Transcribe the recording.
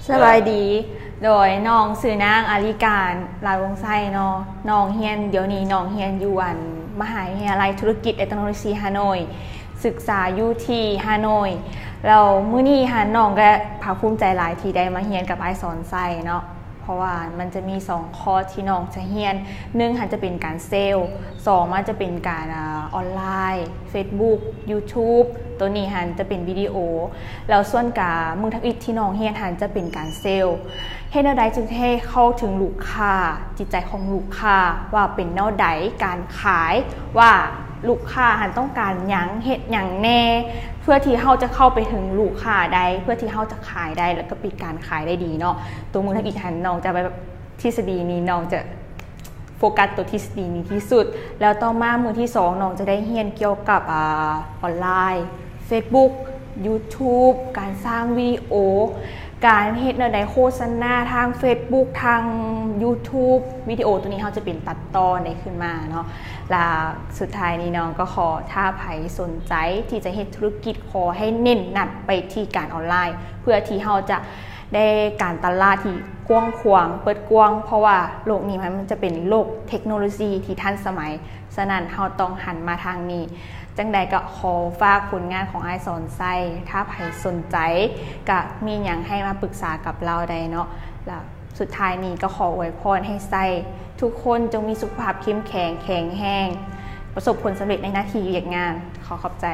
ສະບາຍດີ ໂດຍ ນ້ອງຊື່ນາງ ອາລິການ ລາດວົງໄຊເນາະ. ນ້ອງຮຽນ ດຽວນີ້ນ້ອງຮຽນຢູ່ອັນ ມະຫາວິທະຍາໄລທຸລະກິດ ແລະ ເຕັກໂນໂລຊີ ຮ່າໂນ້ຍ ສຶກສາຢູ່ທີ່ຮ່າໂນ້ຍ. ແລ້ວມື້ນີ້ຫັ້ນ ນ້ອງກະພາກພູມໃຈຫຼາຍທີ່ໄດ້ມາຮຽນກັບອ້າຍສອນໄຊເນາະ ເພາະວ່າມັນຈະມີສອງຄອສທີ່ນ້ອງຈະຮຽນ, ໜຶ່ງຫັ້ນຈະເປັນການເຊລ, ສອງມັນຈະເປັນການ ອາ ອອນລາຍ ເຟສບຸກ ຢູທູບ ໂຕນີ້ຫັ້ນຈະເປັນວິດີໂອ. ແລ້ວສ່ວນການມື້ທຳອິດທີ່ນ້ອງຮຽນຫັ້ນຈະເປັນການເຊລ. ເຮັດແນວໃດຈຶ່ງຈະໃຫ້ເຂົ້າເຖິງລູກຄ້າ, ຈິດໃຈຂອງລູກຄ້າວ່າເປັນແນວໃດ, ການຂາຍ ວ່າລູກຄ້າຫັ້ນຕ້ອງການຫຍັງ, ເຮັດຫຍັງແດ່ ເພື່ອທີ່ເຮົາຈະເຂົ້າໄປເຖິງລູກຄ້າໄດ້, ເພື່ອທີ່ເຮົາຈະຂາຍໄດ້ ແລ້ວກໍປິດການຂາຍໄດ້ດີເນາະ. ໂຕມື້ທຳອິດຫັ້ນນ້ອງຈະແບບ ທິດສະດີນີ້ນ້ອງຈະໂຟກັສໂຕທິດສະດີນີ້ທີ່ສຸດ. ແລ້ວຕໍ່ມາມື້ທີສອງ ນ້ອງຈະໄດ້ຮຽນກ່ຽວກັບ ອາ ອອນລາຍ ເຟສບຸກ ຢູທູບ ການສ້າງວິດີໂອ, ການເຮັດແນວໃດໂຄສະນາທາງເຟສບຸກ ທາງຢູທູບ, ວິດີໂອໂຕນີ້ເຮົາຈະເປັນຕັດຕໍ່ໄດ້ຂຶ້ນມາເນາະ. ແລະ ສຸດທ້າຍນີ້ນ້ອງກໍຂໍ ຖ້າໃຜສົນໃຈທີ່ຈະເຮັດທຸລະກິດ ຂໍໃຫ້ເນັ້ນໜັກໄປທີ່ການອອນລາຍ ເພື່ອທີ່ເຮົາຈະ ໄດ້ການຕະຫຼາດທີ່ກວ້າງຂວາງ ເປີດກວ້າງ ເພາະວ່າໂລກນີ້ມັນ ມັນຈະເປັນໂລກເທັກໂນໂລຊີທີ່ທັນສະໄໝ, ສະນັ້ນເຮົາຕ້ອງຫັນມາທາງນີ້. ຈັ່ງໃດກໍຂໍຝາກຜົນງານຂອງອ້າຍສອນໄຊ, ຖ້າໃຜສົນໃຈກໍມີຫຍັງໃຫ້ມາປຶກສາກັບລາວໄດ້ເນາະ. ແລ້ວສຸດທ້າຍນີ້ກໍຂໍອວຍພອນໃຫ້ໄຊທຸກຄົນຈົ່ງມີສຸຂະພາບເຂັ້ມແຂງ, ແຂງແຮງ, ປະສົບຜົນສຳເລັດໃນໜ້າທີ່ວຽກງານ. ຂໍຂອບໃຈ.